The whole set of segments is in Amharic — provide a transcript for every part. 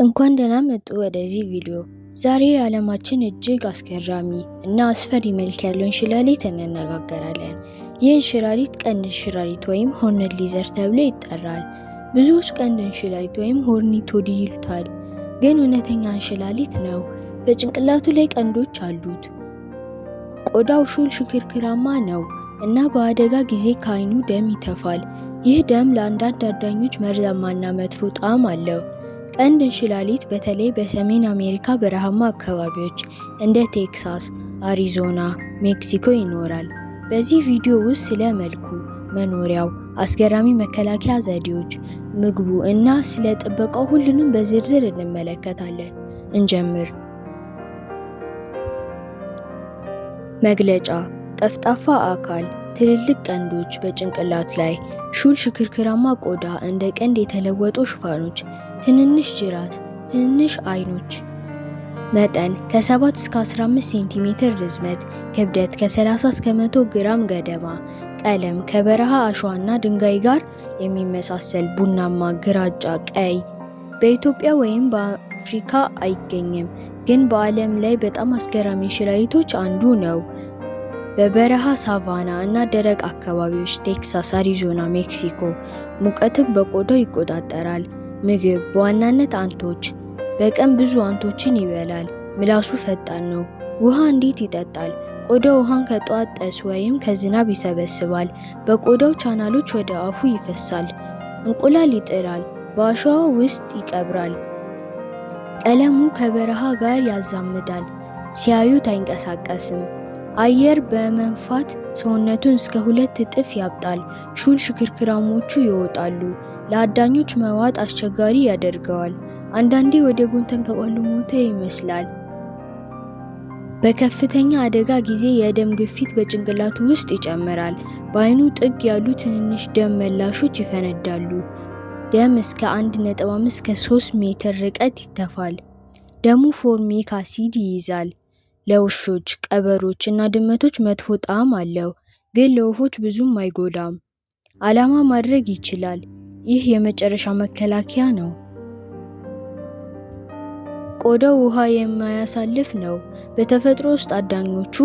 እንኳን ደህና መጡ ወደዚህ ቪዲዮ። ዛሬ የዓለማችን እጅግ አስገራሚ እና አስፈሪ መልክ ያለው እንሽላሊት እንነጋገራለን። ይህ እንሽላሊት ቀንድ እንሽላሊት ወይም horned lizard ተብሎ ይጠራል። ብዙዎች ቀንድ እንሽላሊት ወይም horny toad ይሉታል፣ ግን እውነተኛ እንሽላሊት ነው። በጭንቅላቱ ላይ ቀንዶች አሉት። ቆዳው ሹል ሽክርክራማ ነው እና በአደጋ ጊዜ ከዓይኑ ደም ይተፋል። ይህ ደም ለአንዳንድ አዳኞች መርዛማና መጥፎ ጣዕም አለው። ቀንድ እንሽላሊት በተለይ በሰሜን አሜሪካ በረሃማ አካባቢዎች እንደ ቴክሳስ፣ አሪዞና፣ ሜክሲኮ ይኖራል። በዚህ ቪዲዮ ውስጥ ስለ መልኩ፣ መኖሪያው፣ አስገራሚ መከላከያ ዘዴዎች፣ ምግቡ እና ስለ ጥበቃው ሁሉንም በዝርዝር እንመለከታለን። እንጀምር። መግለጫ፦ ጠፍጣፋ አካል፣ ትልልቅ ቀንዶች በጭንቅላት ላይ፣ ሹል ሽክርክራማ ቆዳ፣ እንደ ቀንድ የተለወጡ ሽፋኖች፣ ትንንሽ ጅራት፣ ትንንሽ አይኖች። መጠን ከ7 እስከ 15 ሴንቲሜትር ርዝመት፣ ክብደት ከ30 እስከ 100 ግራም ገደማ። ቀለም ከበረሃ አሸዋና ድንጋይ ጋር የሚመሳሰል ቡናማ፣ ግራጫ፣ ቀይ። በኢትዮጵያ ወይም በአፍሪካ አይገኝም፣ ግን በዓለም ላይ በጣም አስገራሚ እንሽላሊቶች አንዱ ነው። በበረሃ ሳቫና እና ደረቅ አካባቢዎች ቴክሳስ፣ አሪዞና፣ ሜክሲኮ ሙቀትን በቆዳው ይቆጣጠራል። ምግብ በዋናነት ant ኦች። በቀን ብዙ ant ኦችን ይበላል። ምላሱ ፈጣን ነው። ውሃ እንዴት ይጠጣል? ቆዳው ውሃን ከጠዋት ጢስ ወይም ከዝናብ ይሰበስባል። በቆዳው ቻናሎች ወደ አፉ ይፈሳል። እንቁላል ይጥላል። በአሸዋ ውስጥ ይቀብራል። ቀለሙ ከበረሃ ጋር ያዛምዳል። ሲያዩት አይንቀሳቀስም። አየር በመንፋት ሰውነቱን እስከ 2 እጥፍ ያብጣል። ሹል ሽክርክራሞቹ ይወጣሉ። ለአዳኞች መዋጥ አስቸጋሪ ያደርገዋል። አንዳንዴ ወደ ጎን ተንከባሎ ሞተ ይመስላል። በከፍተኛ አደጋ ጊዜ የደም ግፊት በጭንቅላቱ ውስጥ ይጨምራል። በዓይኑ ጥግ ያሉ ትንንሽ ደም መላሾች ይፈነዳሉ። ደም እስከ 1.5 እስከ 3 ሜትር ርቀት ይተፋል። ደሙ formic acid ይይዛል። ለውሾች፣ ቀበሮች እና ድመቶች መጥፎ ጣዕም አለው፣ ግን ለወፎች ብዙም አይጎዳም። ዓላማ ማድረግ ይችላል። ይህ የመጨረሻ መከላከያ ነው። ቆዳው ውሃ የማያሳልፍ ነው። በተፈጥሮ ውስጥ አዳኞቹ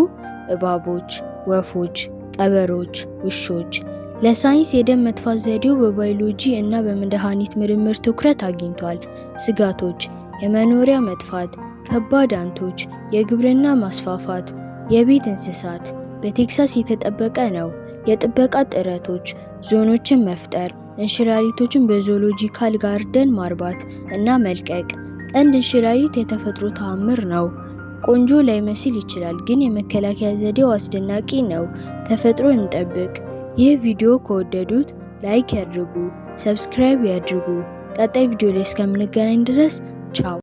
እባቦች፣ ወፎች፣ ቀበሮች፣ ውሾች። ለሳይንስ የደም መትፋት ዘዴው በባዮሎጂ እና በመድኃኒት ምርምር ትኩረት አግኝቷል። ስጋቶች፦ የመኖሪያ መጥፋት፣ ከባድ ant ኦች፣ የግብርና ማስፋፋት፣ የቤት እንስሳት። በቴክሳስ የተጠበቀ ነው። የጥበቃ ጥረቶች፦ ዞኖችን መፍጠር፣ እንሽላሊቶችን በ zoological garden ማርባት እና መልቀቅ። ቀንድ እንሽላሊት የተፈጥሮ ተአምር ነው። ቆንጆ ላይመስል ይችላል፣ ግን የመከላከያ ዘዴው አስደናቂ ነው። ተፈጥሮን እንጠብቅ። ይህ ቪዲዮ ከወደዱት like ያድርጉ፣ subscribe ያድርጉ። ቀጣይ ቪዲዮ ላይ እስከምንገናኝ ድረስ ቻው።